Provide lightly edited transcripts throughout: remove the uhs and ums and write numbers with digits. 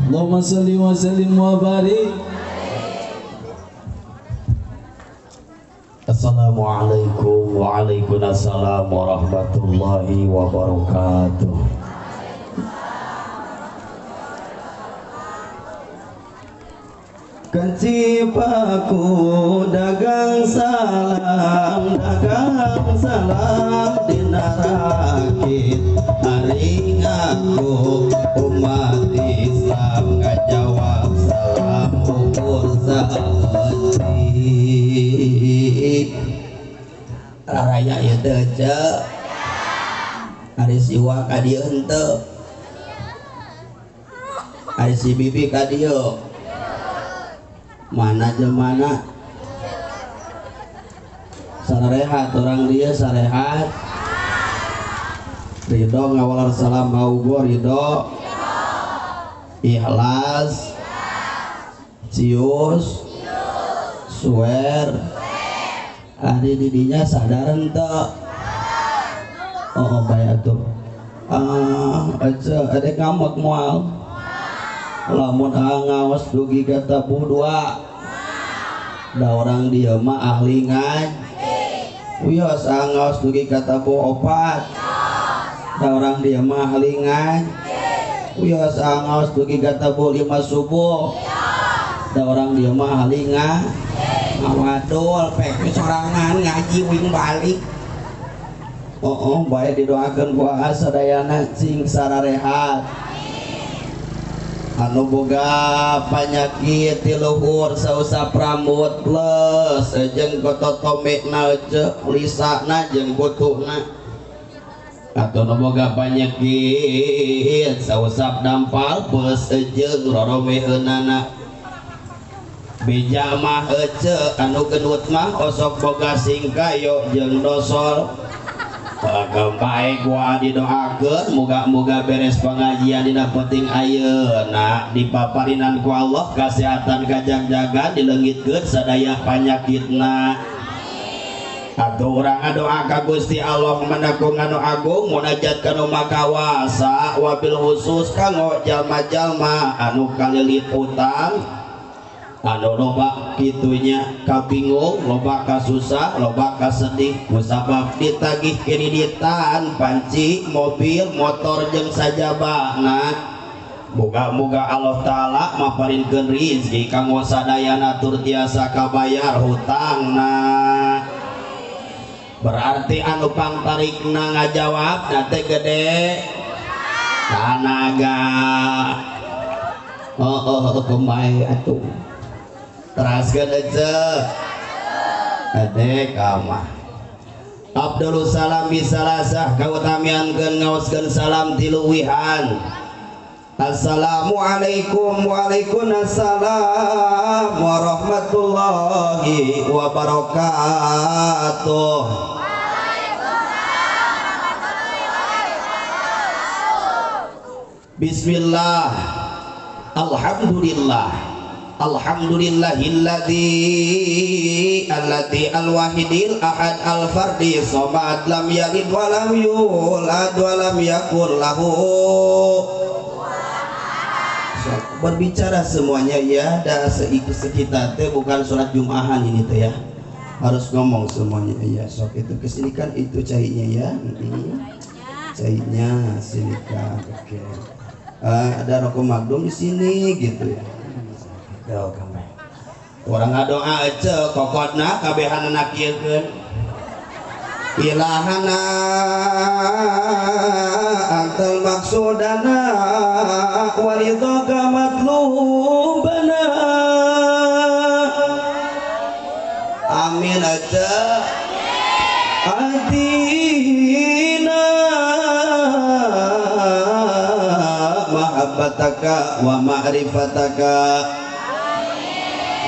Allahumma salli wa sallim wa barik. Assalamualaikum waalaikumsalam warahmatullahi wabarakatuh. Kancipaku dagang salam dina rakit hari ngaku umat Islam ngajawab salam ukur saeutik raraya ieu teh ceu ari siwa ka dieu henteu ari si bibi ka dieu mana mana sarehat orang dia sarehat ridho ngawalar salam maugo ridho ikhlas cius suwer ari didinya sadar henteu oh bae atuh ah ada ngamot moal lamun ngawas dugi ka tabuh dua da orang dia mah ahli ngaji wios ngaos dugi ka tabuh opat da orang dia mah ahli ngaji wios ngaos dugi ka tabuh lima subuh da orang dia mah ahli ngaji ngawadul pek sorangan ngaji wing balik oh bae didoakeun ku sadayana cing sararehat anu boga panyakit ti luhur sausap rambut plus jeung kototomekna ece lisana jeung butuna atau nu boga panyakit sausap dampal plus jeung roromeheunana beja mah ece anu gendut mah osok boga singkayo jeung dosol. Bae gua didoakeun moga-moga beres pengajian dina penting ayeuna dipaparinan ku Allah kesehatan kajag-jagan dileungitkeun sadaya panyakitna. Atuh urang ngadoa ka Gusti Allah manakung anu agung munajat ka nu makawasa wabil khusus kanggo jalma-jalma anu kalilit utang anu loba kitunya kabingung loba kasusah loba kasedih kusabab ditagih kreditan panci mobil motor jeung sajabana. Moga-moga Allah Ta'ala maparinkeun rizki kanggo sadayana tur tiasa kabayar hutangna. Berarti anu pangtarikna ngajawab na teh gede tanaga. Oh kumaha atuh teraskeun ece ade kamah Abdul salam bisalasah kautamiankeun ngaoskeun salam tilu wihan. Assalamualaikum waalaikumsalam warahmatullahi wabarakatuh. Bismillah alhamdulillah alhamdulillahilladzi alladzi alwahidil ahad alfardi samad lam yalid wa lam yulad wa lam yakul lahu. Berbicara semuanya ya, dah sekitar teh bukan sholat jumahan ini teh ya, harus ngomong semuanya ya. Sok itu kesini kan itu cairnya ya, cairnya sini kan, oke. Ada rokok magdum di sini gitu ya. Orang ngadoa ece kokotna kabehanana kieukeun ilahana antal maksudana wa ridhaka matlubana. Amin ece atina mahabbataka wa ma'rifataka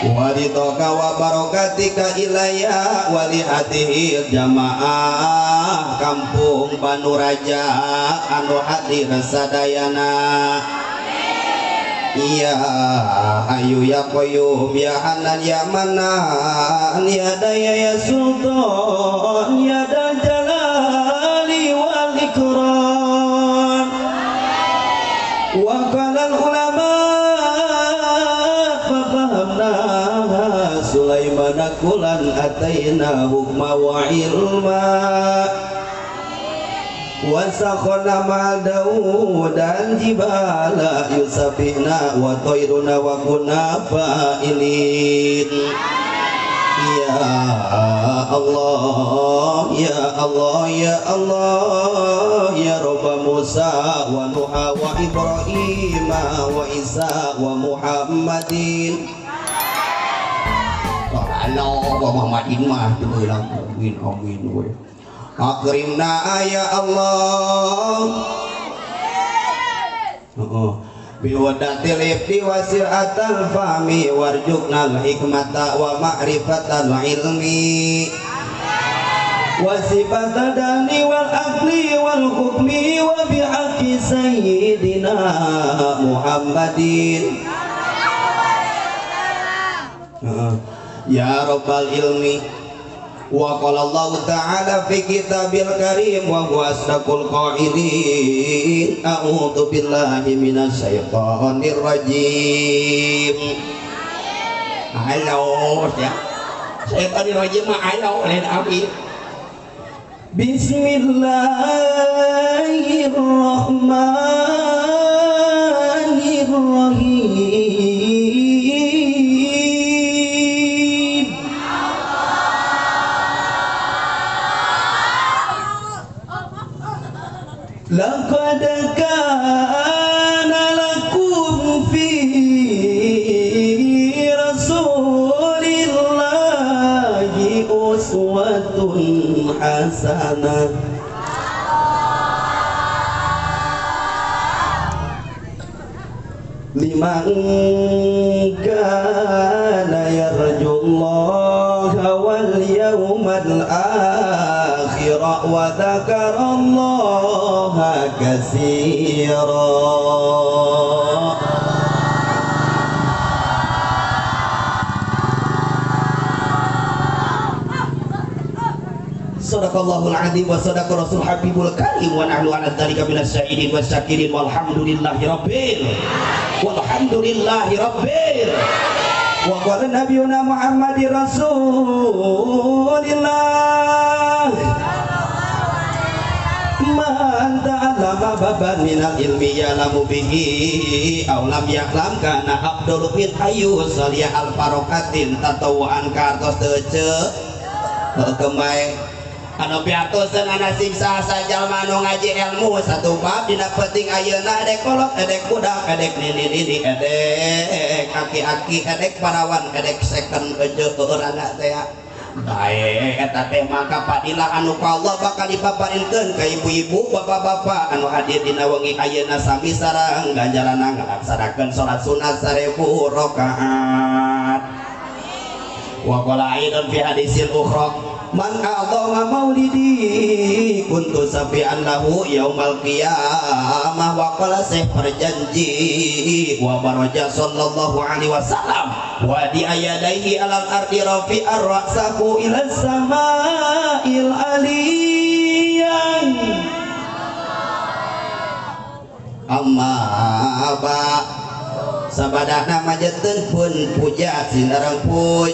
Wa ridhoka wa barakatika ilaya wa li hadhil jamaah kampung Banuraja anu hadir sadayana. Ya Hayyu ya Qayyum ya Hanan ya Manan ya Daya ya Sultan ya Dal Jalali wal Ikram. Wa qala al ulama fa fahamnaha Sulaiman kulan ataina hukma wa ilma. Wasakhana ma'al Daud dan jibala yusabihna wa tayruna wa kunna fa'ilin. Ya Allah ya Allah ya Allah ya Rabb Musa wa Nuha wa Ibrahim wa Isa wa Muhammadin. Allah wa Muhammadin mah teu amin amin we. Akrimna ya Allah biwadatil ibdi wasiratal fahmi warjuknal hikmata wa ma'rifatal ilmi wasifatal dani wal aqli wal hukmi wa bihaqqi sayyidina Muhammadin. Ya Rabbal ilmi. Wa qala Allah ta'ala fi kitabil karim wa huwa asdaqul qailin. A'udzu billahi minasy syaithanir rajim. Halo ya. Syaitanir rajim mah halo lain abi. Bismillahirrahmanirrahim. Laqad kana lakum fi rasulillahi uswatun hasanah liman kana yarjullaha wal yawmal akhir wa dzakarallaha katsira. Sadaqallahul azim wa sadaqa rasul habibul karim wa nahnu ala dzalika minasy syahidin wasyakirin walhamdulillahi rabbil walhamdulillahi rabbil. Wa qala nabiyuna Muhammadir Rasulillah man ta'allama baban minal ilmi ya'lamu bihi aw lam ya'lam kana afdalu min ayu salih al barakatin tatawuan ka atos teu kemai anu piatoseun ana siksa sajalma anu ngaji ilmu satu bab dina penting ayeuna edek kolot edek budak edek nini-nini edek aki-aki edek parawan edek second ejeuh anak teh bae eta teh maka padilah anu ka Allah bakal dipaparinkeun ka ibu-ibu bapak-bapak anu hadir dina wengi ayeuna sami sareng ganjaranna ngalaksanakeun salat sunat 1000 rakaat. Wa qala aidan fi hadisil ukhra man a'dhama maulidi kuntu safi'an lahu yaumal qiyamah. Wa qala syekh berjanji wa baraja sallallahu alaihi wasallam wa di ayadaihi alal ardi rafi'ar ra'sahu ila sama'il aliyan. Amma ba sabadana majeteun pun puja sinareng puj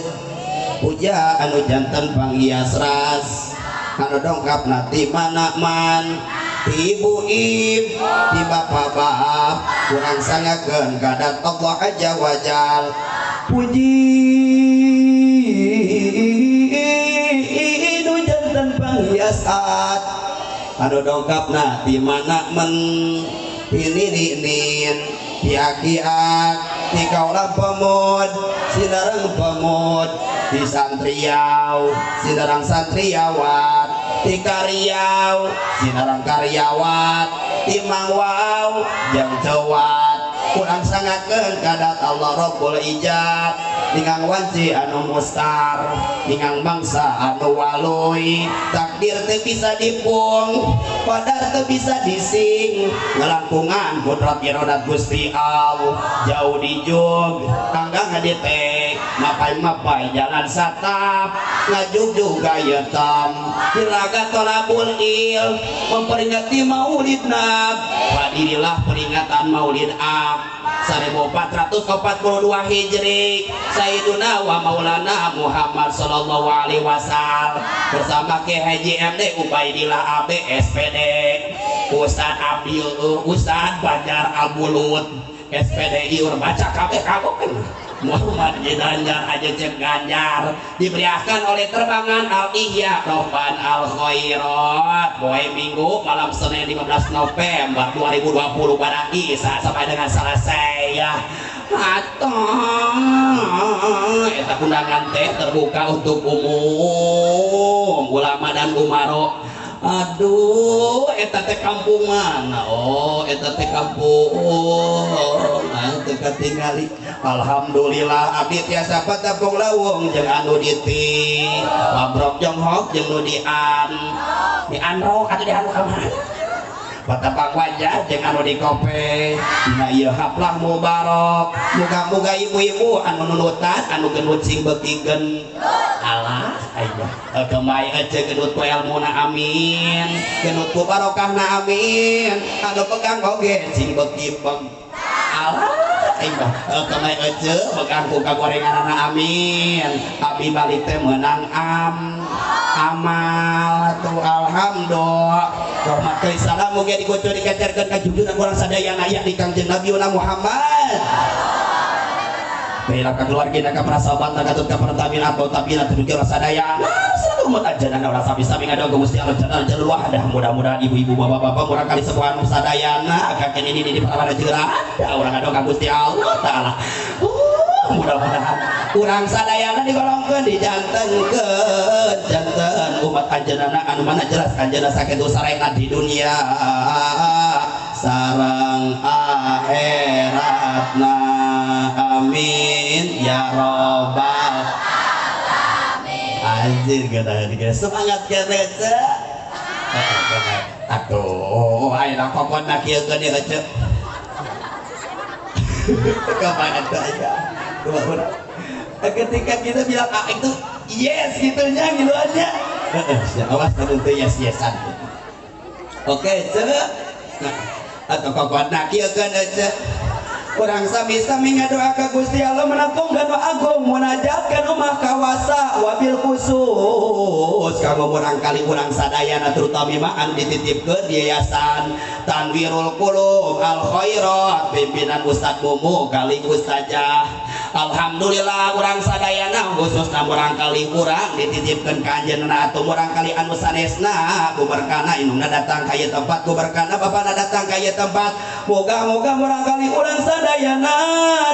puja anu jantan panghias ras anu dongkap nati mana man ti ibu ib ti bapak bap kurang sangakeun kadat Allah aja wajal puji nu jantan panghias at anu dongkap nati mana men ti nini-nin ti aki-ak ti kaula pemud sinareng pemud di santriau sinarang santriawat di karyau sinarang karyawat di mangwau jang cewat kurang sangatkeun kadat Allah Rabbul Ijat Ningang wanci anu mustar ningang bangsa anu waluy takdir teu bisa dipung qadar teu bisa dising ngelangkungan kudrat irodat Gusti Allah jauh dijug tangga ngaditek mapai-mapai jalan satap ngajugjug gayetam dilaga tolabul il memperingati maulid nab padirilah peringatan maulid ab 1442 Hijri Sayyiduna wa Maulana Muhammad sallallahu alaihi wasallam bersama Ki Haji MD Ubaidillah AB SPD Ustad Abdil Ustad Banjar Abulut SPDI urang baca kabeh kagok Muhammad Ganjar aja cek Ganjar diberiakan oleh terbangan Al-Ihya Rohban Al-Khairat poe Minggu malam Senin 15 November 2020 pada Isa sampai dengan selesai ya atau eta undangan teh terbuka untuk umum ulama dan umaro. Aduh eta teh kampung mana oh eta teh kampung teu katingali alhamdulillah abdi tiasa patapung lawung jeung anu diti pabrok jonghok jeung nu dian dianrok atuh dianu ka mana patapang wajah jeung anu dikope dina ieu haplah mubarok muga-muga ibu-ibu anu nunutan anu gendut sing beuki gen alah aya kemai ece gendut ku elmuna amin gendut ku barokahna amin anu pegang oge sing beuki peg alah aya kemai ece pegang ku kagorenganana amin abi balik teh meunang am amal tuh alhamdulillah rahmat salam mugi dikucur dikecerkeun ka junjungan urang sadayana aya di Kangjeng Nabi Muhammad. Baiklah ka keluarga ka para sahabat ka katut ka para tabi'in atau tabi'in atuh urang sadayana selalu umat ajaran urang sami-sami ngadoa ka Gusti Allah jalla jalul wahdah mudah-mudahan ibu-ibu bapak-bapak murang kali sepuhan sadayana kakek nini di para jeura urang ngadoa ka Gusti Allah taala. Mudah-mudahan urang sadayana digolongkeun dijantenkeun janten umat anjeunna anu mana jelas anjeunna sakitu sarena di dunia sareng akhiratna amin ya robbal alamin. Anjir geuna semangat keneh teh atuh ayeuna kokona kieu keun ieu ceu kapan atuh aya ketika kita bilang ah itu yes gitunya giluannya awas kamu tuh yes yesan oke cek atau kokona kieu keun cek urang sami-sami ngadoa ka Gusti Allah menakung dan agung munajat ka nu Maha Kawasa wabil khusus kanggo murang kali urang sadayana terutama mah anu dititipkeun di Yayasan Tanwirul Qulub Al Khairat pimpinan Ustad Mumu kali Ustazah. Alhamdulillah urang sadayana khususna murang kali urang dititipkeun ka anjeunna atuh murang kali anu sanesna kuberkana indungna datang ka ieu tempat kuberkana bapana datang ka ieu tempat moga-moga murang kali urang sadayana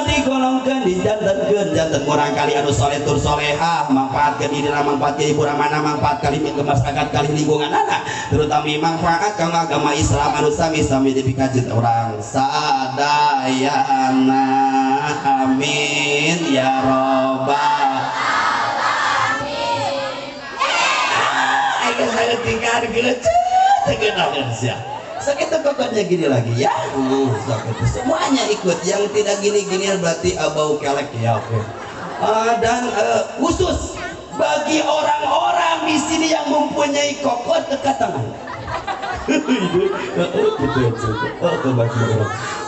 digolongkeun dijantenkeun janten murang kali anu soleh tur solehah manfaatkeun dirina manfaatkeun ibu ramana manfaat kali ke masyarakat kali lingkunganana terutama manfaat kanggo agama Islam anu sami-sami dipikacit urang sadayana amin ya robbal alamin. Ayo saya tinggal geuceut tegenaheun sia. Sakitu kokotnya gini lagi ya. Sakitu semuanya ikut yang tidak gini-ginian berarti bau kelek ya oke. Dan khusus bagi orang-orang di sini yang mempunyai kokot dekat tangan.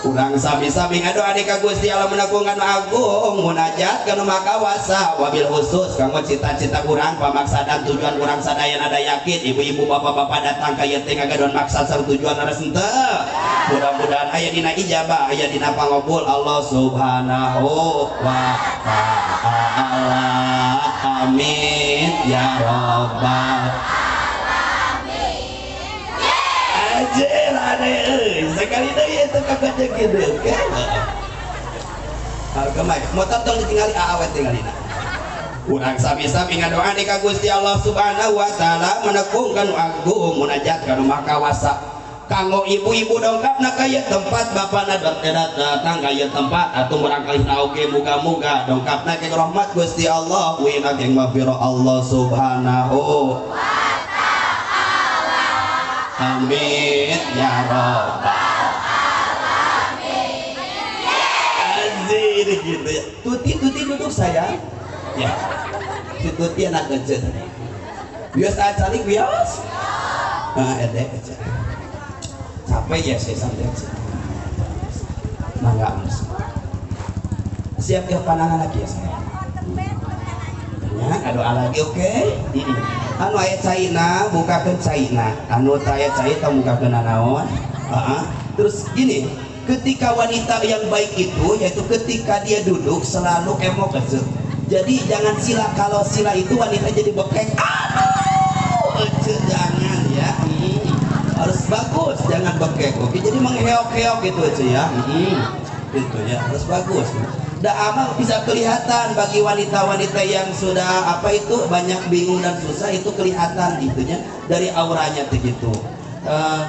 Urang sami-sami ngadoa ka Gusti Allah menakungkan agung munajat kana Maha Kawasa wabil khusus kanggo cita-cita urang pamaksadan tujuan urang sadayana ada yakin ibu-ibu bapak-bapak datang ka ieu teh ngagaduhan maksad sareng tujuan leres henteu mudah-mudahan aya dina ijabah aya dina pangabul Allah Subhanahu wa taala amin ya robbal anjir aneh sekali deui itu kakak gitu kan harga mah motor tong ditinggali awet tinggalina urang sami-sami ngadoa ka Gusti Allah Subhanahu wa taala menekungkan agung munajat ka Nu Maha Kawasa Kanggo ibu-ibu dongkapna ka ieu tempat, bapana datang ka ieu tempat atuh murangkalihna oge muga-muga dongkapna ke rahmat Gusti Allah wina keng maghfirah Allah Subhanahu wa taala. Amin ya rabbal alamin. Anjir gitu ya. Tuti tuti duduk sayang. Ya. Si Tuti anak kecil. Biasa calik bias. Nah, edek aja. Capek ya saya sampai aja. Mangga mas. Siap ya panangan lagi ya saya. Ya, doa lagi oke. Okay? Anu aya caina bukakeun caina. Anu aya cai tong bukakeun nanaon. Terus gini, ketika wanita yang baik itu yaitu ketika dia duduk selalu emok aja. Jadi jangan sila, kalau sila itu wanita jadi bekek. Aduh, jangan ya. Harus bagus, jangan bekek. Oke, jadi mengheok-heok gitu aja ya. Gitu ya, harus bagus. Da amal bisa kelihatan bagi wanita-wanita yang sudah apa itu banyak bingung dan susah itu kelihatan itunya dari auranya begitu.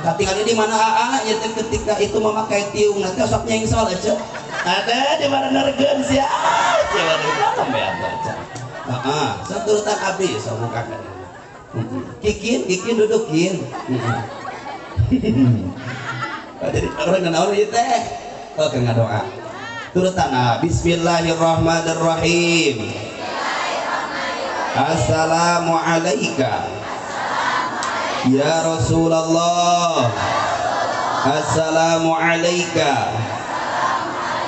Ketika ini mana aa ya ketika itu memakai tiung nanti sok nyengsol aja. Ada di mana nergeun sia. Coba di dalam ya aja. Heeh, saturutan abdi sok bukakeun. Kikin, kikin dudukin. Jadi orang naon ieu teh? Oh, keur ngadoa. Turutan Bismillahirrahmanirrahim. Assalamualaikum ya Rasulullah. Assalamualaikum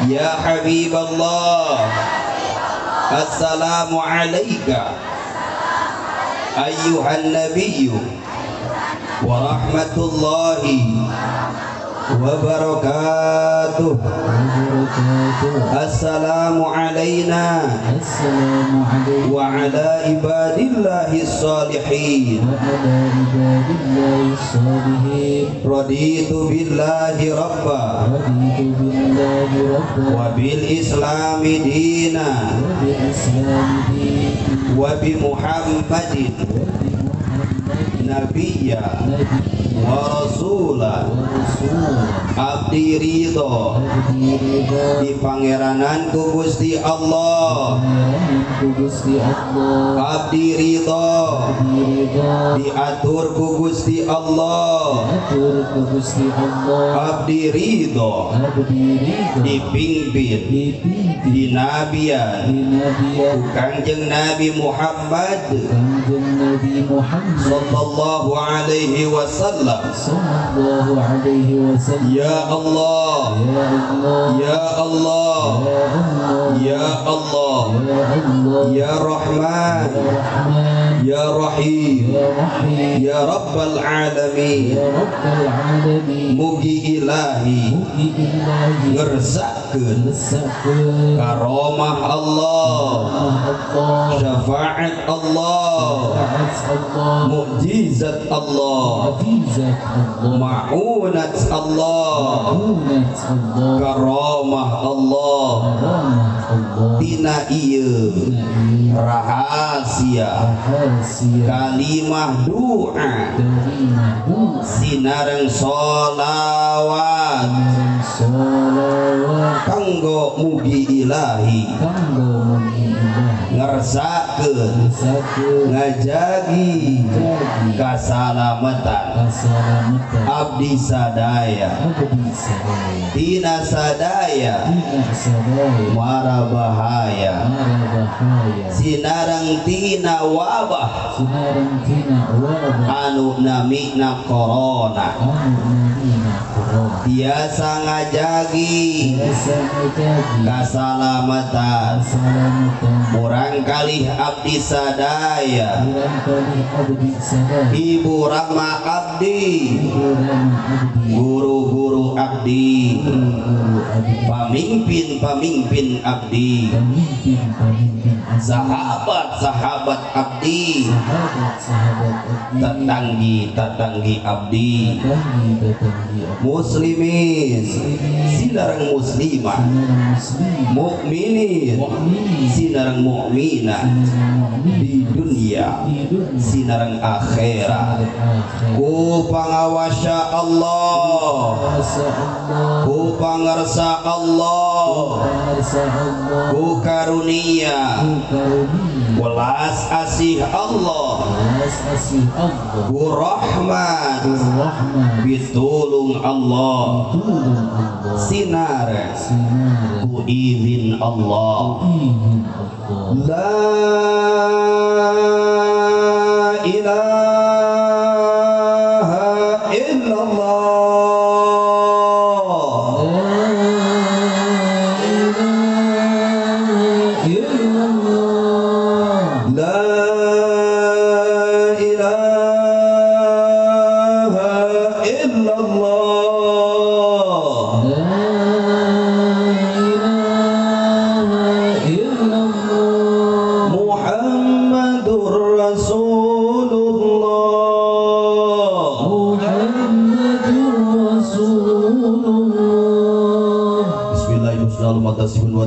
ya Habiballah. Assalamualaikum ayyuhan nabiyyu wa rahmatullahi wabarakatuh. Assalamu alayna wa ala ibadillahis salihin. Raditu billahi rabba wa bil islami dina wa bi muhammadin nabiyya wa rasula. Abdi ridho di pangeranan ku Gusti Allah. Abdi ridho diatur ku Gusti Allah. Abdi ridho dipimpin dinabian ku Kangjeng Nabi Muhammad sallallahu alaihi wasallam. Ya Allah, ya Allah, ya Allah, ya Rahman, ya Rahim, ya Rabbal Alamin. Mugi ilahi ngersakeun karomah Allah, syafaat Allah, mukjizat Allah, ma'unat Allah, karamah Allah, tina ieu rahasia kalimah doa sinareng sholawat kanggo mugi ilahi ngersakeun ngajagi kasalamatan abdi sadaya tina sadaya mara bahaya sinareng tina wabah anu namina corona tiasa ngajagi kasalamatan murangkalih abdi sadaya Ibu Rahma abdi, guru-guru abdi, pamimpin-pamimpin abdi, sahabat-sahabat abdi, tetanggi-tetanggi abdi, muslimin sinareng muslimah, mukminin sinareng mukminah, di dunia sinareng akhirat. akhirat. Ku pangawasa Allah, ku pangarsa Allah, ku karunia, welas asih Allah, ku rahmat, pitulung Allah, sinar, ku izin Allah. La ilaha illallah, la ilaha illallah, la ilaha illallah, la ilaha illallah, Muhammadur Rasulullah, Muhammadur Rasulullah. Bismillahirrahmanirrahim.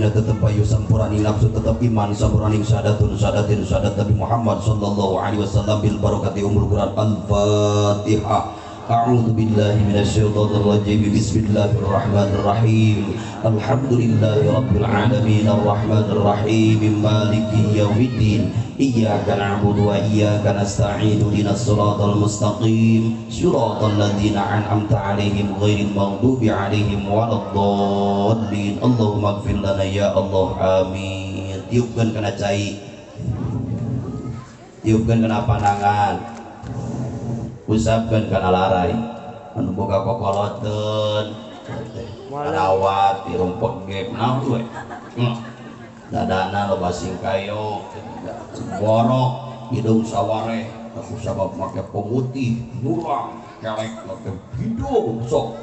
Tetap bayu sampuraning nafsu tetap iman sampuraning sadatun sadatin sadat Nabi Muhammad sallallahu alaihi wasallam bil barakati umul Quran. Al-Fatihah. A'udzu billahi minasyaitonir rajim. Bismillahirrahmanirrahim. Alhamdulillahi rabbil alamin arrahmanir rahim maliki yaumiddin. Iyyaka na'budu wa iyyaka nasta'in ihdinas siratal mustaqim siratal ladzina an'amta 'alaihim ghairil maghdubi 'alaihim waladdallin. Allahumma ighfir lana ya Allah, amin. Tiupkeun kana cai, tiupkeun kana panangan, usapkeun kana larai anu boga kokoloteun karawat dirumpek ge naon we dadana loba singkayo borok hidung saware aku sabab make pemutih nurang kelek make hidung sok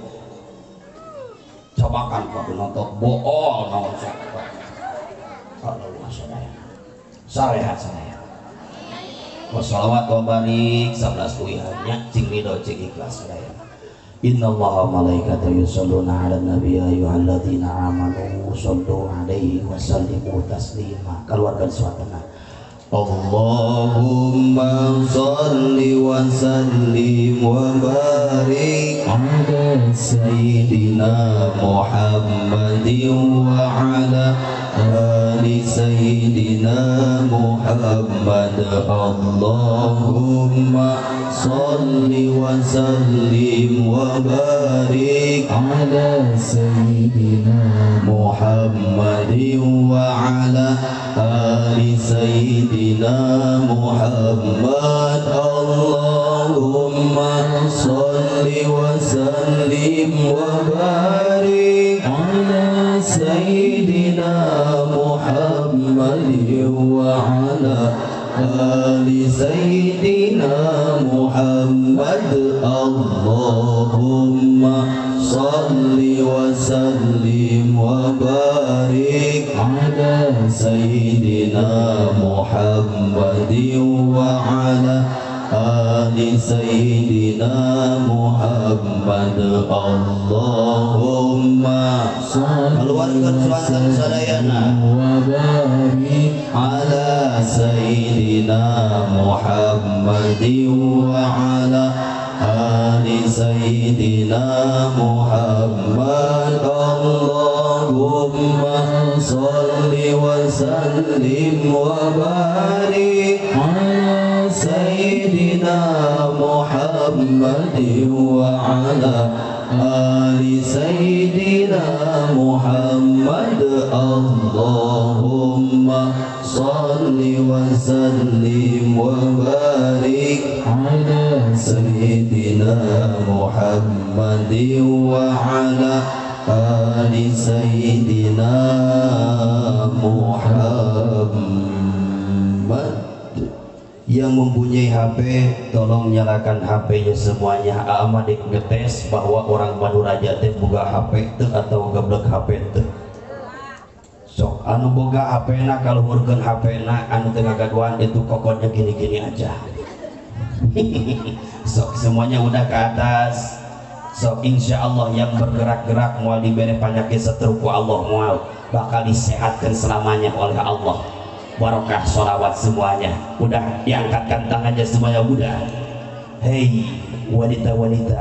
cabakan ka nonton bool naon sok kalau sadaya sarehat sadaya. Wassalawat wa barik 11 kuihannya cing ridho cing ikhlas sadaya. Innallaha wa malaikatahu yusholluna 'alan nabi ya ayyuhalladzina amanu shollu 'alaihi wa sallimu taslima. Keluarkan suatana. Allahumma sholli wa sallim wa barik ala sayyidina Muhammadin wa ala ali sayyidina Muhammad. Allahumma sholli wa sallim wa barik ala sayyidina Muhammadin wa ala ali sayyidina Muhammad. Allahumma sholli wa sallim wa barik ala sayyidina Muhammadin wa ala ali sayyidina Muhammad. Allahumma sholli wa sallim wa barik ala sayyidina Muhammadin wa ala ali sayyidina Muhammad. Allahumma keluarkan suatan sadayana wa barik ala sayyidina Muhammadin wa ala ali sayyidina Muhammad. Allahumma sholli wa sallim wa barik ala sayyidina Muhammadin wa ala ali sayyidina Muhammad. Allahumma sholli wa sallim wa barik ala sayyidina Muhammadin wa ala ali sayyidina Muhammad. Yang mempunyai HP tolong nyalakan HP-nya semuanya. Ahmad ngetes bahwa orang Banduraja teh boga HP teu atau geblek HP teu. Sok anu boga HP-na kaluhurkeun HP-na, anu teu ngagaduhan itu kokodnya gini-gini aja. Sok semuanya udah ke atas. Sok insya Allah yang bergerak-gerak moal dibere penyakit stroke ku Allah, moal bakal disehatkan selamanya oleh Allah. Barokah sholawat semuanya. Udah diangkatkan tangannya semuanya udah. Hei wanita-wanita,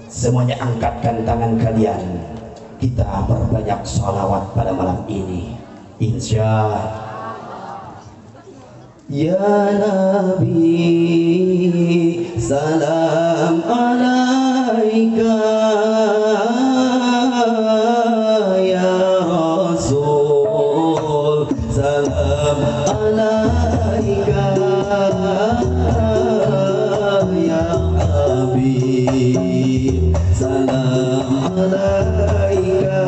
semuanya angkatkan tangan kalian. Kita berbanyak sholawat pada malam ini. Insya Ya Nabi salam alaika, ya Rasul salam alaika, ya Habib salam alaika,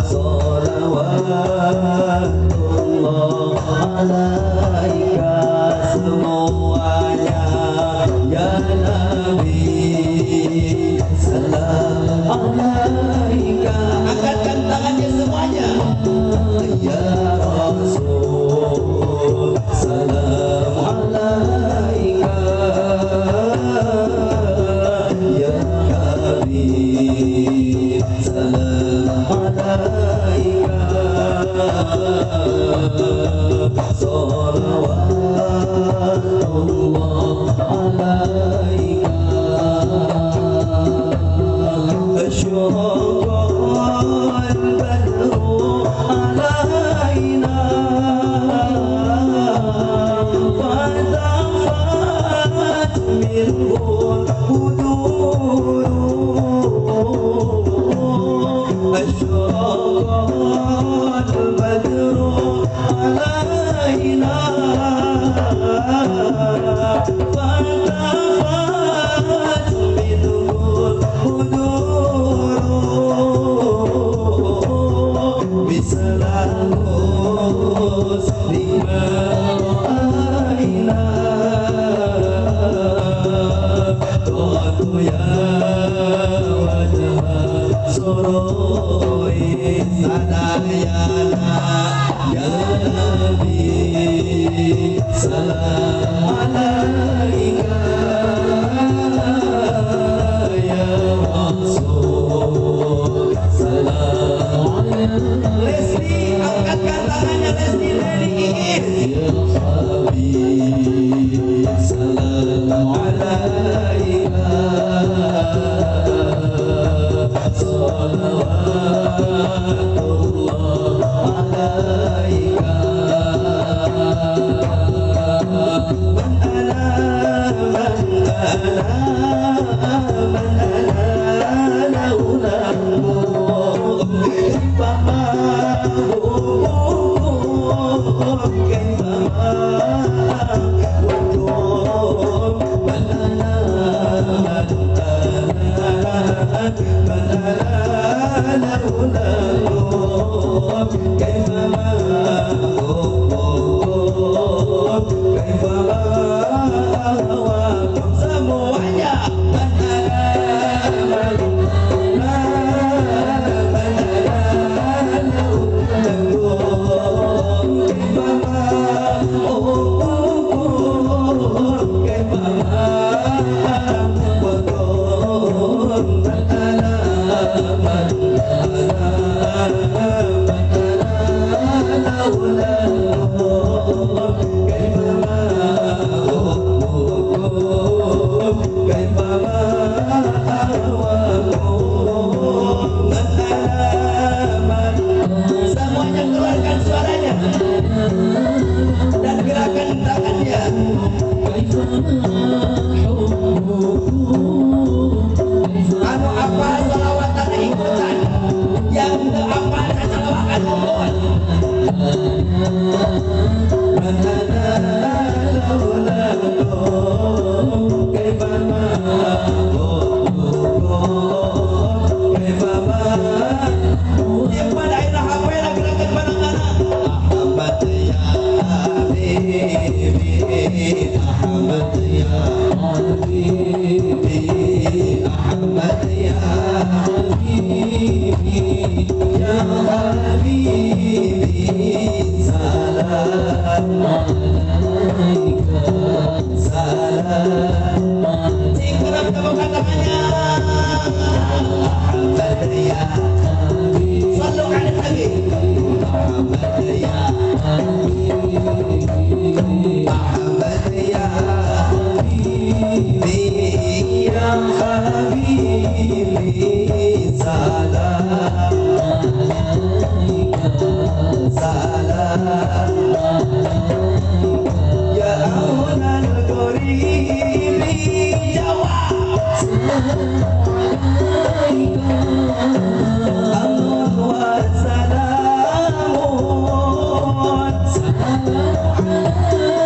salawatullah alaika semuanya, ya Nabi salam alaika. Angkatkan tangannya semuanya. Ya Rasul salam alaika, ya Habib salam alaika, salawatullah alaika. أشرق البدر علينا وارتفعت منه البدور، أشرق البدر علينا فارتفعت منه البدور، مثل الحسن ما رأينا قط يا وجه سرور sadayana, ya Nabi salam alaika, ya Rasul salam alaika. Lesti, angkatkan tangannya Lesti dari Iis. Ya Habib salam alaika, salawatullah alaika. Man ana, man ana, man ana laulahu, kaifa ma hubukum, kaifa ma wadum. Man ana, man ana, man ana laulahu, kaifa ma hubukum, kaifa ma hawakum. Semuanya man ana, man ana, man ana laulahu, kaifa ma hubukum, kaifa ma wadum. Man ana, man ana, man ana laulahu, kaifa ma hubukum, kaifa ma hawakum. Man ana, man. Semuanya keluarkan suaranya dan gerakan tangannya. Anu apa salawatan ikutan, yang apa salawatan mohon. Man ana laulahu, kaifa ma hubukum, kaifa ma. Yang pada akhirnya HP gerakan panangan. Ahmad ya Habibi, Ahmad ya Habibi, Ahmad ya Habibi, ya Habibi salam alaika, salam. Cingkrang tepuk tangannya. Ahmad ya Habibi, sallu ala Nabi. Ahmad ya Ahmad ya Habibi ya Habibi salam alaika salam ya aunal gharibi jawab Allah wa salamun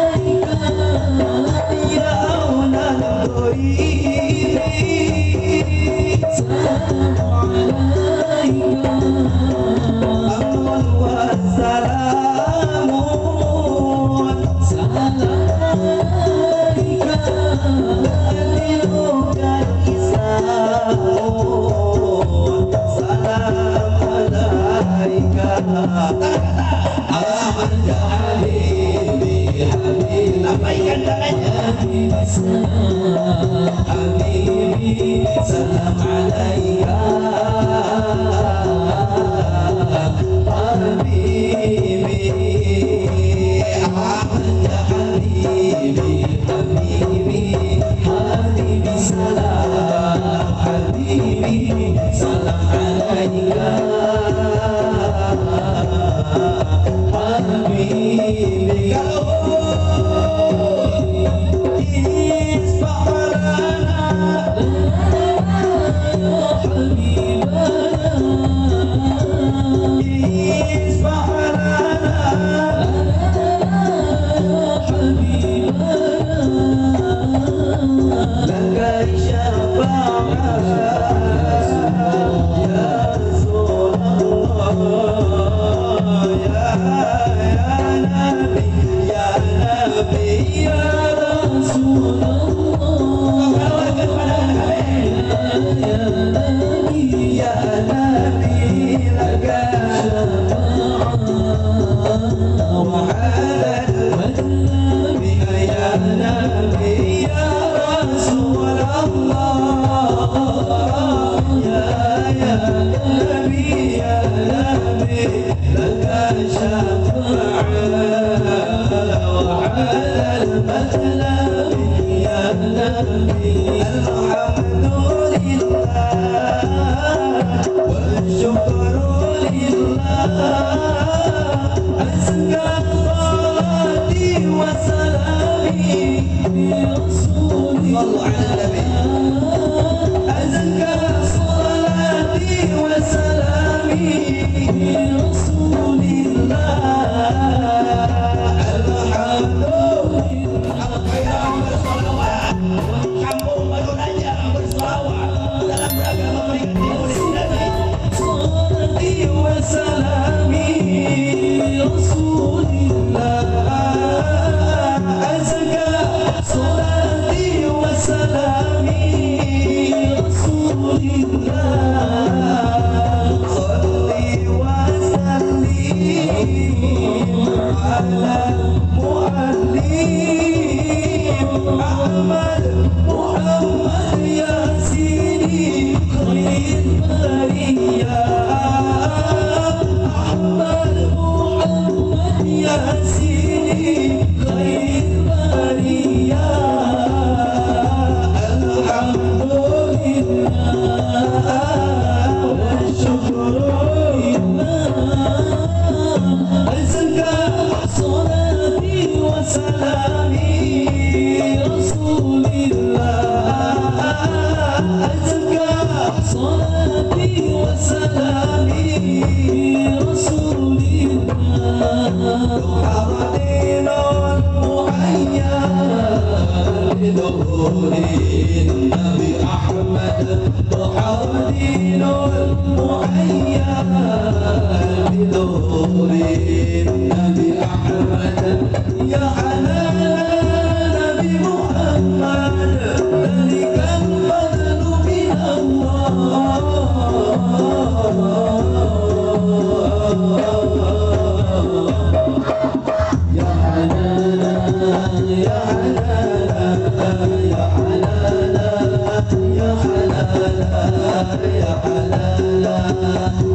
alaika ya aunal gharibi salam alaika Allah wa salamun salam alaika salam alaika Ahmad ya habibi habibi lambaikan tangannya habibi salam alaika habibi Ahmad ya habibi habibi habibi salam habibi salam alaika habibi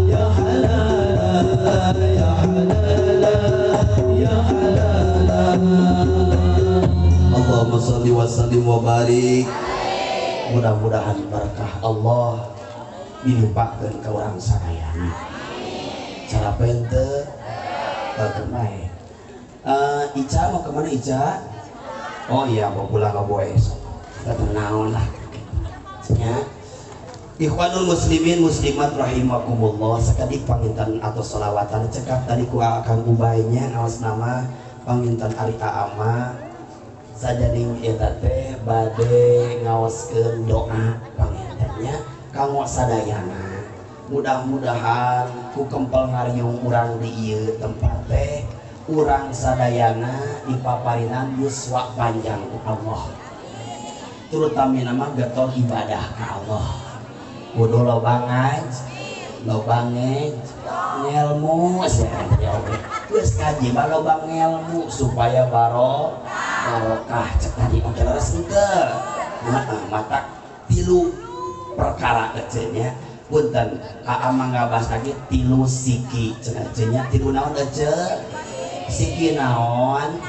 يا حلالا يا حلالا. ya halala. Allahumma sholli wa sallim wa barik. Mudah-mudahan berkah Allah dilimpahkeun ka urang sadayana. Cara pente kemae. Ica mau kemana Ica? Oh iya mau pulang ke boy esok. Kita naon lah. Ya. Ikhwanul muslimin muslimat rahimakumullah, sakedik panginten atau selawatan cekap tadi ku Kang Ubaynya ngaos nama panginten ari Aama sajaning eta teh bade ngaoskeun doa pangintennya kanggo sadayana. Mudah-mudahan ku kempel ngariung urang di ieu tempat teh urang sadayana dipaparinan yuswa panjang ku Allah. Terutama nama getol ibadah ka Allah. Kudu loba ngaji, loba ngelmu, geus ngaji mah loba ngelmu supaya barokah cek tadi oge leres henteu. Mata tilu perkara eceu nya punten aa mah ngabahas lagi tilu siki cenah eceu nya tilu naon eceu? Siki naon?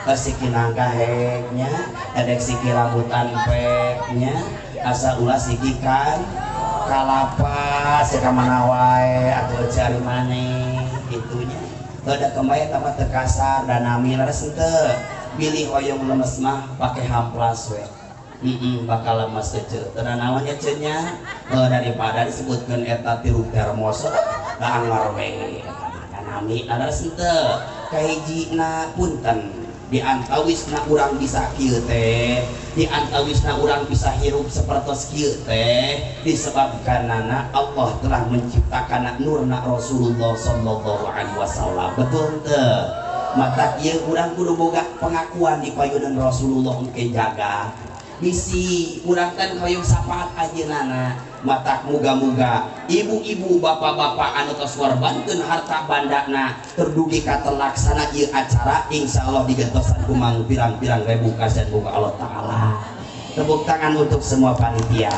Siki nangka heknya, edek siki rambutan peknya, asa ulah siki kan kalapa seka mana wae atuh cari maneh itunya. Ada kembaya tambah teu kasar dan nami leres henteu. Bilih hoyong lemes mah pake hamplas we. Bakal lemes eceu. Teu naon nya eceu nya daripada disebutkeun eta tilu termos da anggar we eta mah nami leres henteu. Kahijina punten di antawisna urang bisa kieu teh, di antawisna urang bisa hirup sapertos kieu teh disebabkanana Allah telah menciptakan nurna Rasulullah sallallahu alaihi wasallam. Betul teu? Mata kieu urang kudu boga pengakuan di payunan Rasulullah engke jaga. Bisi urang kan hoyong syafaat ajeunana. Matak muga-muga ibu-ibu bapak-bapak anu tos ngorbankeun harta bandana terdugi ka terlaksana ieu acara insyaallah digentosan ku mang pirang-pirang ribu kasihan ku Allah Taala. Tepuk tangan untuk semua panitia.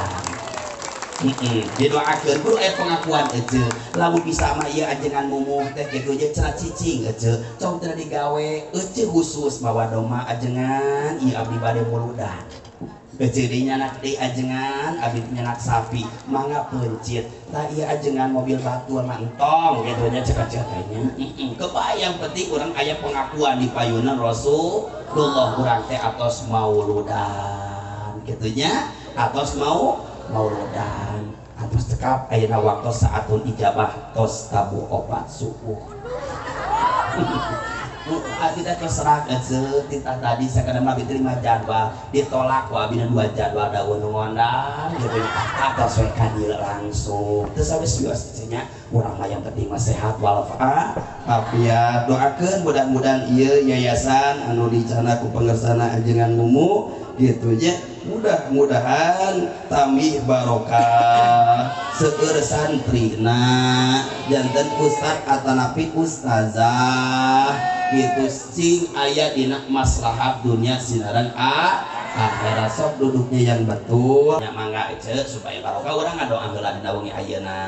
Didoakeun kudu aya pengakuan eceu. Lamun bisa mah ieu ajengan mumuh teh kitu je cenah cicing eceu. Cong teu digawe eceu khusus mawa doma ajengan ieu abdi bade muludan. Eceu deui nyanak deui ajengan abdi nyanak sapi mangga peuncit. Tah ieu ajengan mobil batur mah entong kitu nya cek eceu teh nya. Kebayang penting urang aya pengakuan di payunan Rasulullah urang teh atos mauludan kitu nya atos mau mauludan atos cekap ayeuna waktu saatun ijabah tos tabu opat subuh. Kita terserah eceu tita tadi sakadar mah diterima jadwal ditolak ku abina dua jadwal da nu ngondang gitu atos we ka dieu langsung teu sawis wios eceu nya urang mah yang penting mah sehat walafiat. Doakeun mudah-mudahan ieu yayasan anu dicana ku pangersana ajengan mumu gitu nya mudah-mudahan tambih barokah seueur santrina janten ustad atanapi ustazah gitu sing aya dina maslahat dunia sinaran akhirat. Sok duduknya yang betul nya mangga eceu supaya barokah urang ngadoa heula dina wengi ayeuna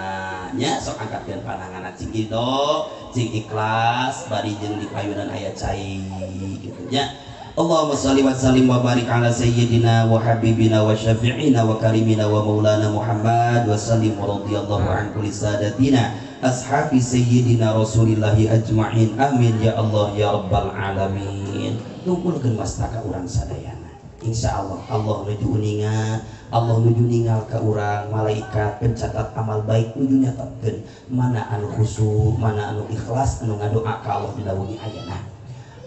nya sok angkatkeun pananganna cing ridho cing ikhlas bari jeung di payunan aya cai gitu nya. Allahumma shalli wa sallim wa barik ala sayyidina wa habibina wa syafi'ina wa karimina wa maulana Muhammad wa sallim wa radhiyallahu an kulli sadatina ashabi sayyidina rasulillahi ajma'in. Amin ya Allah ya rabbal alamin. Tungkulkeun mastaka urang sadayana. Insyaallah Allah nuju uninga, Allah nuju ningal ka urang malaikat pencatat amal baik nuju nyatetkeun mana anu khusyuk, mana anu ikhlas anu ngadoa ka Allah dina wengi ayeuna.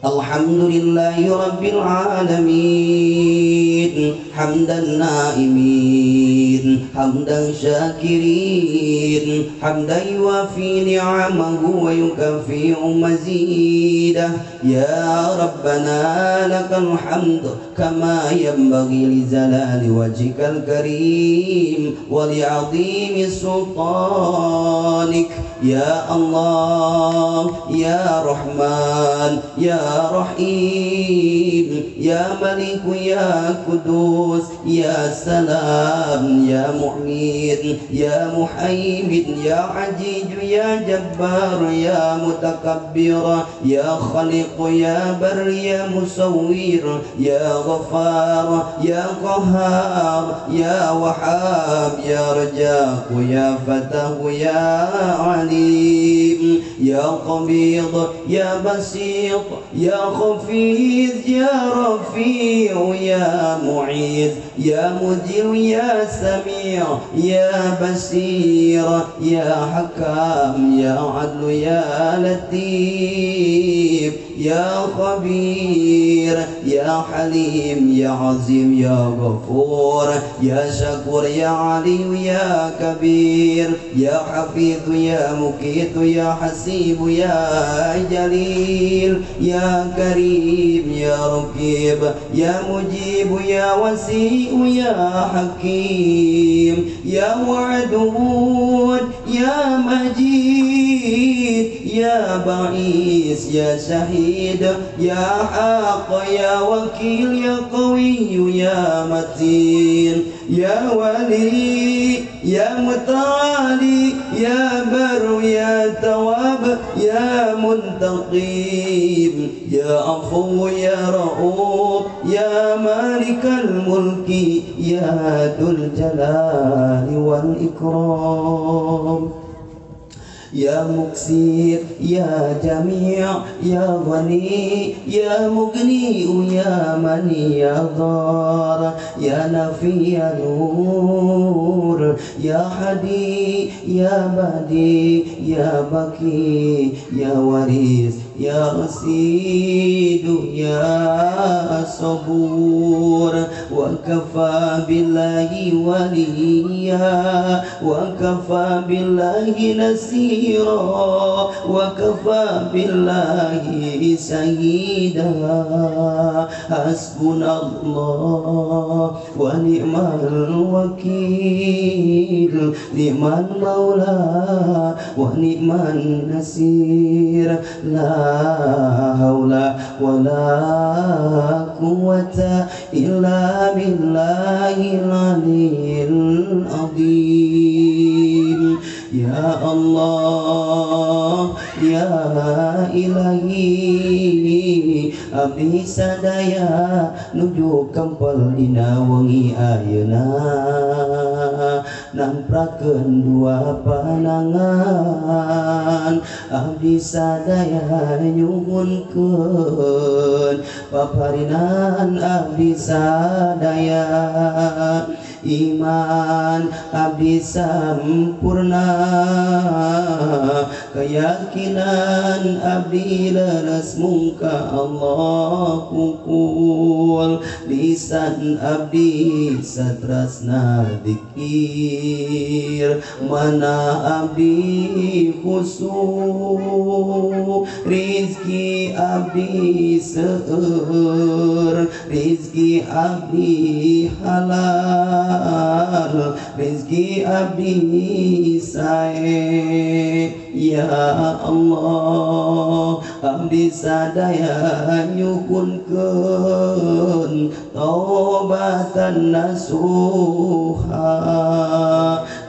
Alhamdulillahi rabbil alamin hamdan naimin hamdan syakirin hamdan yuwafi ni'amahu wa yukafi'u mazidah. Ya Rabbana lakal hamd kama yanbaghi li jalali wajhikal karim wa li'azimi sultanik. Ya Allah ya Rahman ya ya Rahim ya Malik ya Kudus ya Salam ya Mu'min ya Muhaimin ya Aziz ya Jabbar ya Mutakabbir ya Khaliq ya Bar ya Musawwir ya Ghaffar ya Qahhar ya Wahhab ya Razzaq ya Fattah ya Alim ya Qabid ya Basit ya Khafiz ya Rafi' ya Mu'iz ya Mujir ya Sami' ya Basir ya Hakam ya Adl ya Latif ya Khabir ya Halim ya Azim ya Ghafur ya Syakur ya Ali ya Kabir ya Hafiz ya Muqit ya Hasib ya Jalil ya Karim ya Raqib ya Mujib ya Wasi' ya Hakim ya Wadud ya Majid ya Ba'is ya Syahid ya Haq ya Wakil ya Qawi ya Matin ya Wali ya Muta'ali ya Bar ya Tawab ya Muntaqim ya Afu ya Ra'uf ya Malikal Mulki ya Dzul Jalali wal Ikram ya Muqsit ya Jami' ya Ghani ya Mughni ya Mani ya Dhar ya Nafi ya Nur ya Hadi ya Badi ya Baki ya Waris ya Rasid ya Sabur wa kafa billahi waliya wa kafa billahi nasira wa kafa billahi sayyida. Hasbunallah wa ni'mal wakil ni'mal maula wa ni'man nasir. La haula wa la quwwata illa billahil aliyil azim. Ya Allah ya Ilahi abdi sadaya nuju kempel dina wengi ayeuna namprakeun dua panangan abdi sadaya nyuhunkeun paparinan abdi sadaya iman abdi sampurna keyakinan abdi leres mungka Allah kukul lisan abdi satrasna dzikir mana abdi khusyuk rizki abdi seueur rizki abdi halal rizki abdi sae. Ya Allah abdi sadaya nyuhunkeun taubatan nasuha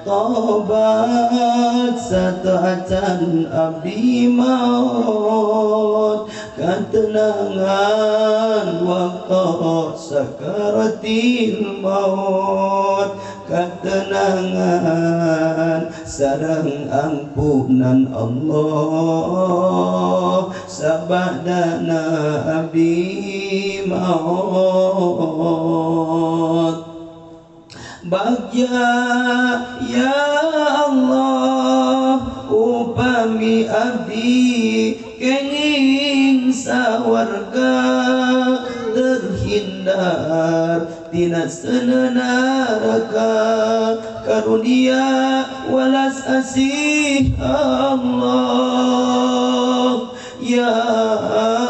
taubat sataacan abdi maut katenangan waktu sakaratil maut katenangan sareng ampunan Allah sabadana abdi maut. Bagja ya Allah upami abdi kenging sawarga terhindar tina neraka karunia walas asih Allah. Ya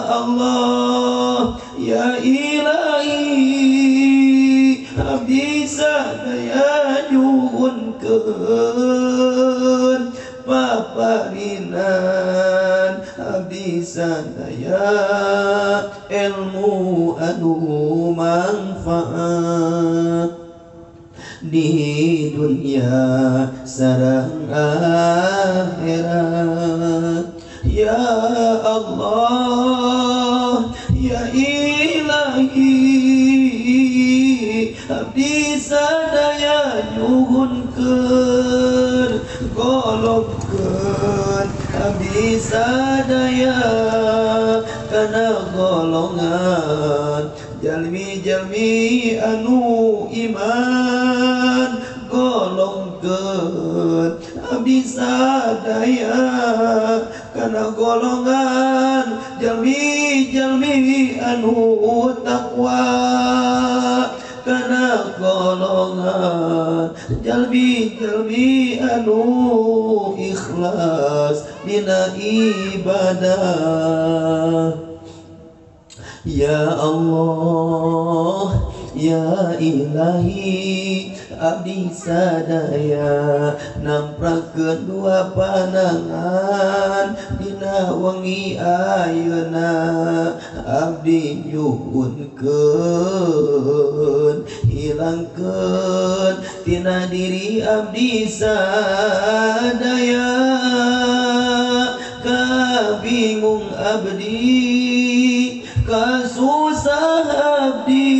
Allah ya Ilahi abdi sadaya nyuhunkeun paparinan abdi sadaya ilmu anu manfaat di dunia sareng akhirat. Ya Allah, ya Ilahi, abdi sadaya nyuhunkeun golongkeun abdi sadaya kana golongan jalmi-jalmi anu iman, golongkeun abdi sadaya kana golongan jalmi-jalmi anu takwa, kana golongan jalmi-jalmi anu ikhlas dina ibadah. Ya Allah, ya Ilahi, abdi sadaya namprakeun dua panangan dina wengi ayeuna, abdi nyuhunkeun hilangkeun tina diri abdi sadaya kabingung abdi, kasusah abdi,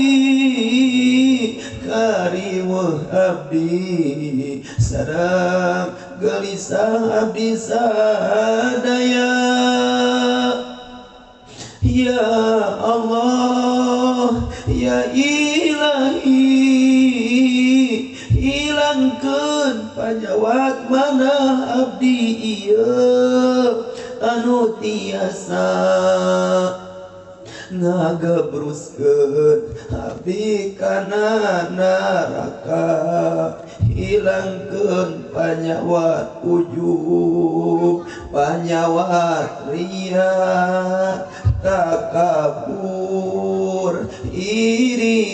kariweuh abdi, sareng gelisah abdi sadaya. Ya Allah, ya Ilahi, hilangkeun panyawat manah abdi ieu anu tiasa ngagebruskeun abdi kana neraka, hilangkeun panyawat ujub, panyawat riya, takabur, iri,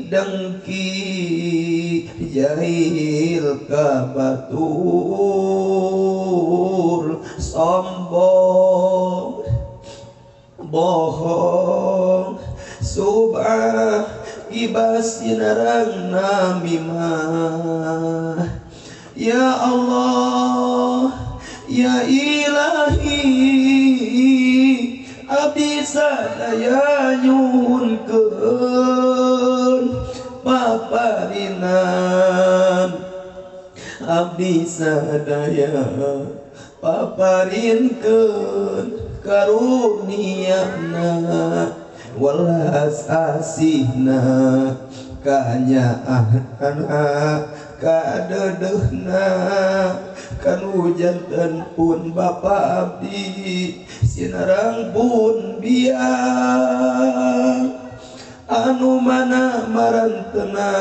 dengki, jahil ka batur, sombong, bohong, subah, ibas sinarang namimah. Ya Allah, ya Ilahi, abdi sadaya nyuhunkeun paparinan, abdi sadaya paparinkeun karuniana, welas asihna, kanyaahna, kadedehna, kanu janten pun bapa abdi sinarang pun biang anu mana marantena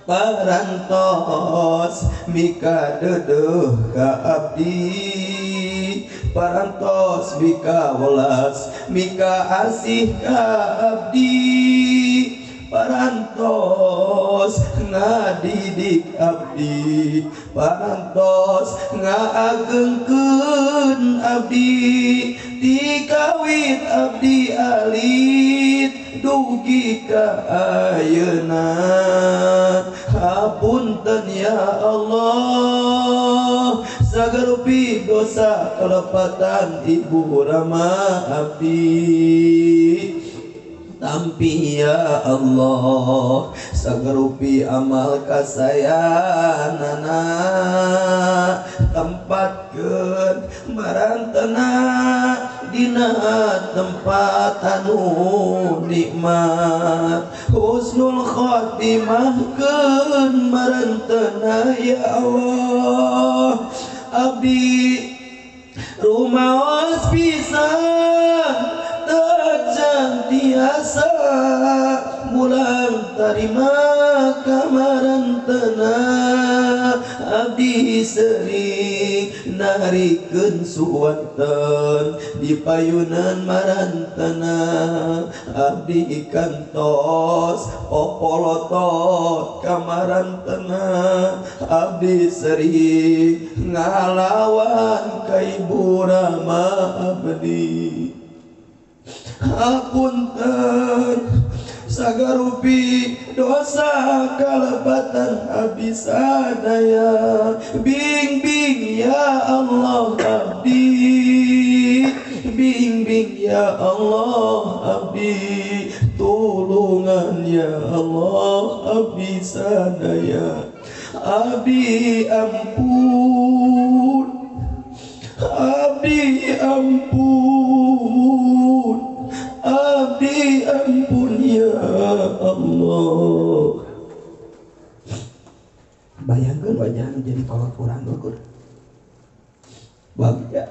parantos mika dedeh ka abdi, parantos mika welas mika asih ka abdi, parantos ngadidik abdi, parantos ngaagengkeun abdi, dikawit abdi alit dugi ka ayeuna. Hapunten ya Allah, sagarupi dosa kelepatan ibu rama abdi. Tampi ya Allah, sagarupi amal kasayanana, tempatkeun marantena dina tempat anu nikmat, husnul khotimahkeun marantena ya Allah. Abdi rumaos pisan tajan tiasa mulang tarima kamarantena, abdi sering Narikeun suwanten di payunan marantana abdi kantos popolotot kamarantana abdi sering ngalawan ka ibu rama abdi hapunten sagarupi dosa kalebatan abdi sadaya bing-bing ya Allah abdi bing-bing ya Allah abdi tulungan ya Allah abdi sadaya abdi ampun abdi ampun abdi ampun ya Allah. Bayangkan wajah nu jadi kolot urang luhur. Bagja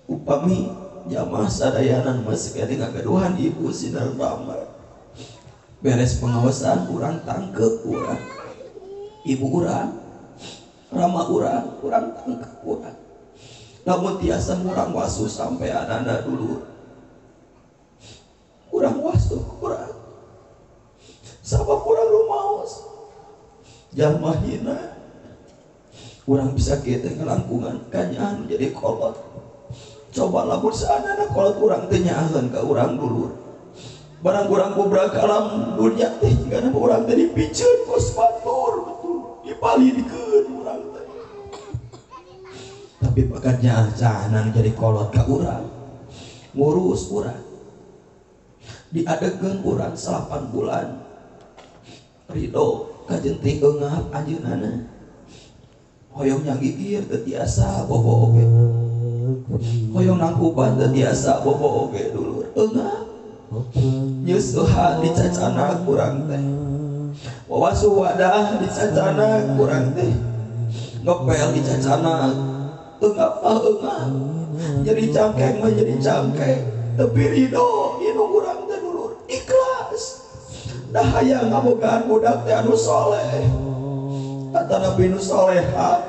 upami jamaah sadayanan masih kene ngagaduhan ibu sinar rama. Beres pengawasan urang tangkep urang. Ibu urang, rama urang, urang tangkep urang. Lamun tiasa urang wasu sampai ananda dulu. Kurang wasu kurang sabab kurang rumaos jalma hina kurang bisa kita ngelangkungan kanyahan jadi kolot. Coba lamun saanana kolot urang teh nyaaheun ka urang dulur barang urang kubra kalam dunya teh jigana urang teh dipiceun ku batur betul dipalidkeun urang teh tapi pakat nyaah cahanan jadi kolot ka urang ngurus urang diadegeun urang 8 bulan ridho kajenting eungap anjeunana hoyong nyagigir teu tiasa bobo oge hoyong nangkupan teu tiasa bobo oge dulur eungap nyeusuhan dicacana kurang teh wawasuh wadah dicacana kurang teh ngepel dicacana eungap mah eungap jadi cangkeng mah jadi cangkeng tapi ridho indung urang teh dulur ikhlas dah hayang ngabogaan budak teh anu soleh atanapi nu soleha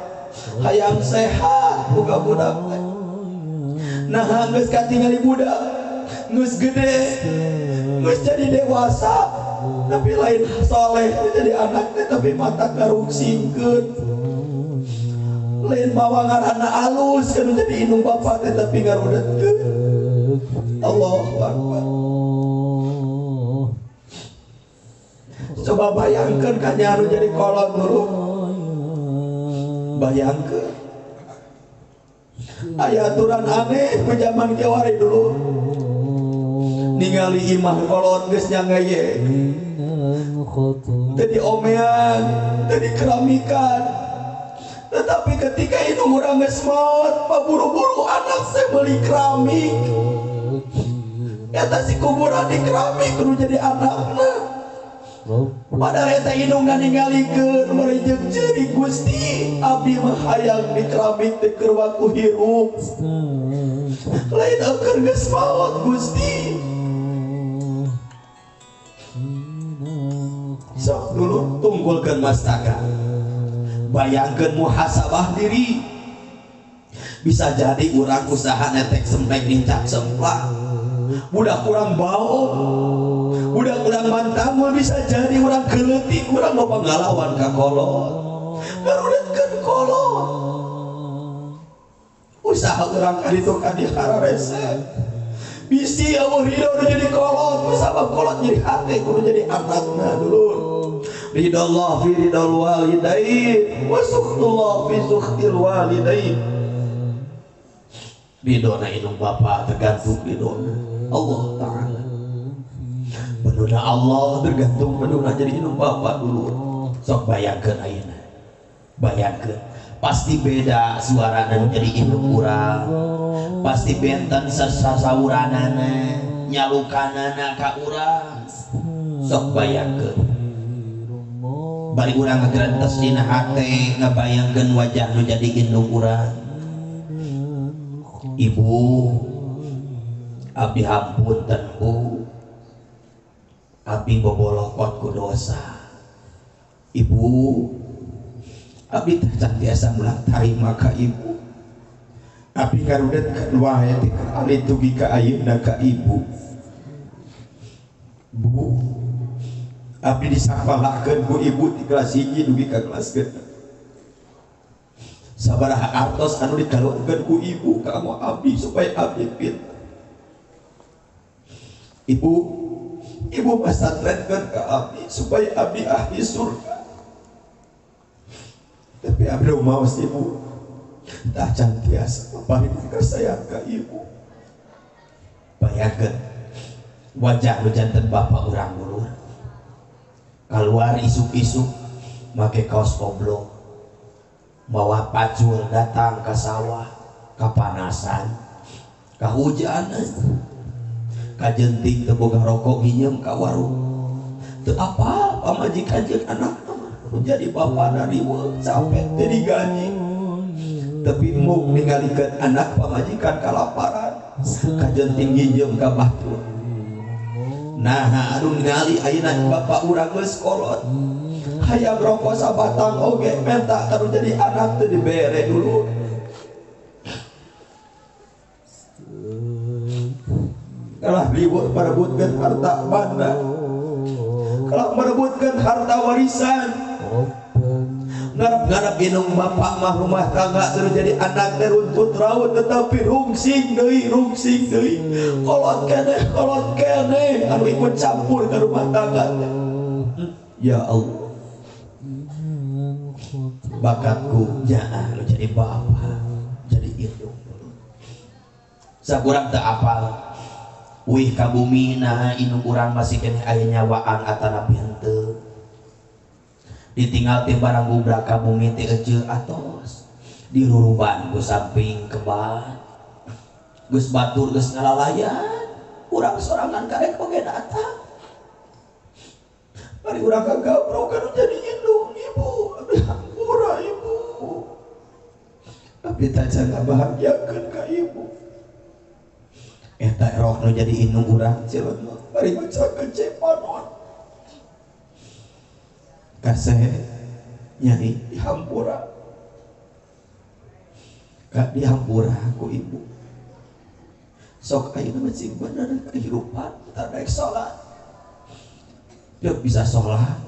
hayang sehat boga budak teh nah geus katingali budak geus gede geus jadi dewasa tapi lain soleh jadi anak teh tapi mata karungsingkeun lain mawa ngaranna alus kan jadi indung bapa teh tapi ngarudetkeun. Allahu Akbar. Coba bayangkan kanya anu jadi kolot dulu. Bayangkan aya aturan aneh ku zaman kiwari dulu. Ningali imah kolot geus nyangeye. Teu diomean, teu dikeramikan. Tetapi ketika indung urang geus maot, paburu-buru anak teh meuli keramik. Eta si kuburan di keramik kudu jadi anakna. Padahal eta indungna ningalikeun merejeuk ceurik Gusti, abdi mah hayang di keramik teh keur waktu hirup. Lain eukeun geus maot Gusti. Sok dulu tunggulkeun mastaka. Bayangkeun muhasabah diri. Bisa jadi urang usaha netek semplek nincak semplak. Budak kurang bau, budak kurang mantangul, bisa jadi urang keleutik, urang loba ngalawan ka kolot. Ngarudetkeun kolot. Usaha urang ka ditu ka dihararese. Bisi eueuh ridho nu jadi kolot, sabab kolot jadi hate kudu jadi anakna dulur. Ridallah fi ridal walidain wa sukhtullah fi sukhtil walidain. Ridona indung bapa tergantung ridona Allah Ta'ala. Penuna Allah tergantung penuna jadi indung bapa dulu. Sok bayangkeun ayeuna. Bayangkeun pasti beda suarana jadi indung urang. Pasti benten sasawuranana, nyalukanana ka urang. Sok bayangkeun. Bari urang ngagerentes dina hate ngabayangkeun wajah nu jadi indung urang. Ibu, abdi hapunten bu, abdi bobolokot ku dosa. Ibu, abdi teh can tiasa mulang tarima ka ibu. Abi karudet wae teh alit dugi ka ayeuna ka ibu. Bu, abdi disapalakeun ku ibu di kelas 1 dugi ka kelas 6. Sabaraha artos anu ditalurkeun ku ibu ka abdi supaya abdi pintar. Ibu, ibu pasantrenkeun ka abdi supaya abdi ahli surga. Tapi abdi maos ibu tah can tiasa paling kasayang ka ibu. Bayangkeun wajah nu janten bapak urang dulur. Keluar isuk-isuk make kaos oblong, mawa pacul datang ke sawah, kapanasan, kahujanan, kajenting teu boga rokok nginjem ka warung. Teu apal pamajikan jeung anak mah jadi bapak riweuh capek teu digaji. Tapi mung ningalikeun anak pamajikan kalaparan, kajenting nginjem ka batur. Nah, anu ningali ayeuna bapak urang geus kolot. Hayang rokok sabatang oge menta kanu jadi anak teu dibere dulu. Kalah riweuh merebutkeun harta banda. Kalah merebutkeun harta warisan. Ngarep-ngarep inung bapak mah rumah tangga terus jadi anak teh runtut raut tetapi rungsing deui kolot keneh anu ikut campur ke rumah tangga teh. Ya Allah, bakatku nyaah nu jadi bapak jadi indung sakurang teu apal uih ka bumi nah indung urang masih keneh aya nyawaan atanapi henteu. Ditinggal ti barang gubrak ka bumi teh eceu atos diruruban ku samping kebat geus batur geus ngalalayan urang sorangan karek oge datang bari urang kagabrok anu jadi indung ibu abdi hampura ibu abdi tacan ngabahagiakeun ka ibu eta roh nu jadi indung urang cileun bari macakeun cepanon kaseh nyai dihampura kak dihampura ku ibu sok ayeuna mah cing bener kehidupan teu daek salat dia bisa salat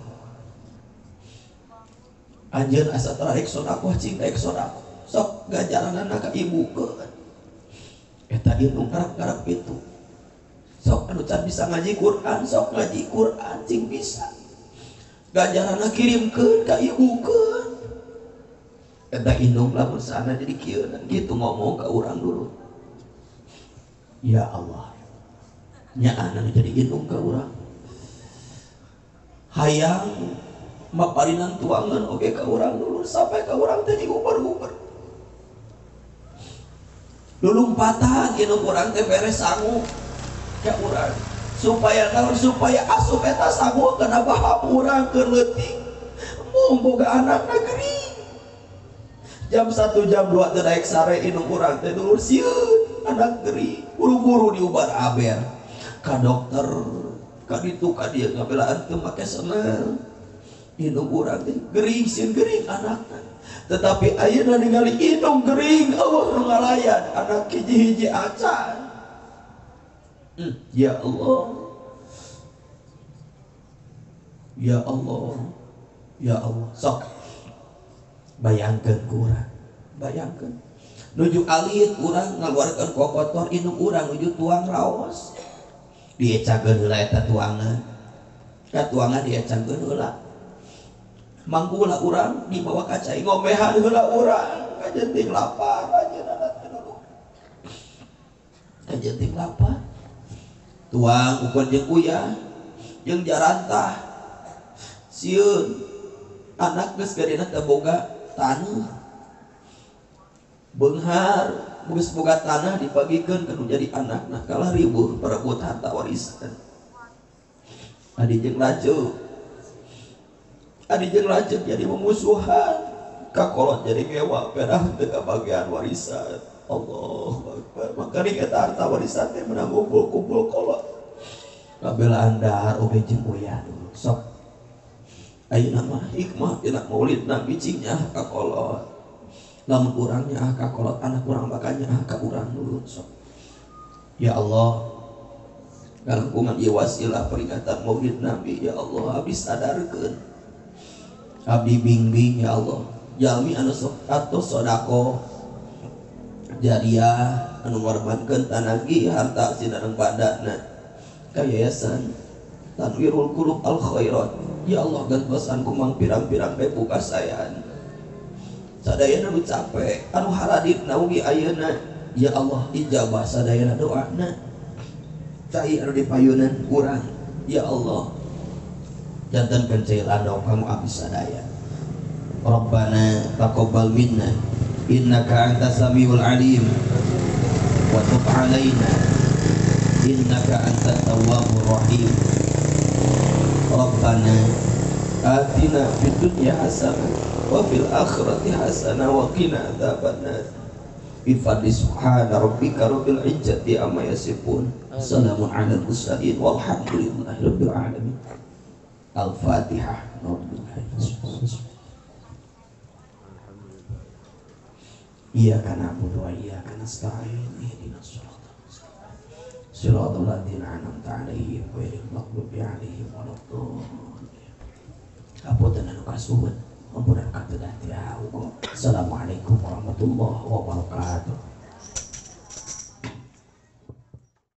anjeun asa taraek sedekah cing daek sedekah sok ganjaranana ka ibu keun eta indung ngarep-ngarep kitu sok anu can bisa ngaji Quran sok ngaji Quran cing bisa ganjaranna kirimkeun ka ibukeun eta indung lamun sana jadi kieu gitu ngomong ka urang dulu. Ya Allah, nyaana jadi indung ka urang hayang maparinan tuangan oge ka urang dulu sampai ka urang teh diuber-uber lulumpatan indung urang teh beres sangu ka urang supaya naon supaya asup eta sangu kana bahap urang keur leutik mung boga anak negeri jam 1 jam 2 teu daek sare indung urang teh dulur sieun anak negeri buru-buru diubar aber ka dokter ka ditu ka dieu ngabelaan teu make senel indung urang teh gering sieun gering anakna tetapi ayeuna ningali indung gering eueuh nu ngalayan anak hiji-hiji acan. Ya Allah, ya Allah, ya Allah. Sok bayangkeun ku urang, bayangkeun nuju alit urang ngaluarkeun kokotor indung urang nuju tuang raos diecakeun heula eta tuangan katuangan diecakeun heula mangkula urang dibawa ka cai ngomehan heula urang kajenting lapar ayeuna teh dulu kajenting lapar tuang ukur jeung uyah jeung jarantah sieun anak geus gadena teu boga tanah beunghar geus boga tanah dibagikeun ka nu jadi anakna kalah riweuh perebut harta warisan adi jeung lanceuk jadi memusuhan kakolot jadi ngewa pedah teu kabagian warisan. Allahu Akbar. Maka ni eta harta warisan teh menang kumpul-kumpul kolot kabelaan dahar oge jeung uyah dulu sok ayeuna mah hikmah dina maulid nabi cingnya ka kolot Lamun urang nyaah ka kolot anak urang bakal nyaah ka urang nurut sok. Ya Allah, kalangkungan ieu wasilah peringatan Maulid Nabi ya Allah abdi sadarkeun. Abdi bingbing ya Allah, jalmi anu sok atuh sedekah jariah anu ngorbankeun tanagi harta sinareng badana ka yayasan Tanwirul Qulub Al Khairat. Ya Allah gantosan kumang pirang-pirang bebu kasayaan. Sadayana nu capek anu haraditna ugi ayeuna ya Allah ijabah sadayana doana cai anu dipayunan urang ya Allah jantenkeun cai landong kamu abdi sadaya. Rabbana taqabbal minna innaka antas samiul alim wa tub alaina innaka antat tawwabur rahim. Rabbana atina fid dunya hasanah wa fil akhirati hasanah wa qina adzabannar. Bi fadli subhana rabbika rabbil izzati amma yasifun. Salamun alal mursalin walhamdulillahi rabbil alamin. Al-Fatihah. Iyyaka na'budu wa iyyaka nasta'in ihdinas siratal mustaqim siratal ladzina an'amta 'alaihim ghairil maghdubi 'alaihim waladdallin. Hapunten anu kasuhun, ampunan katudan ti. Assalamualaikum warahmatullahi wabarakatuh.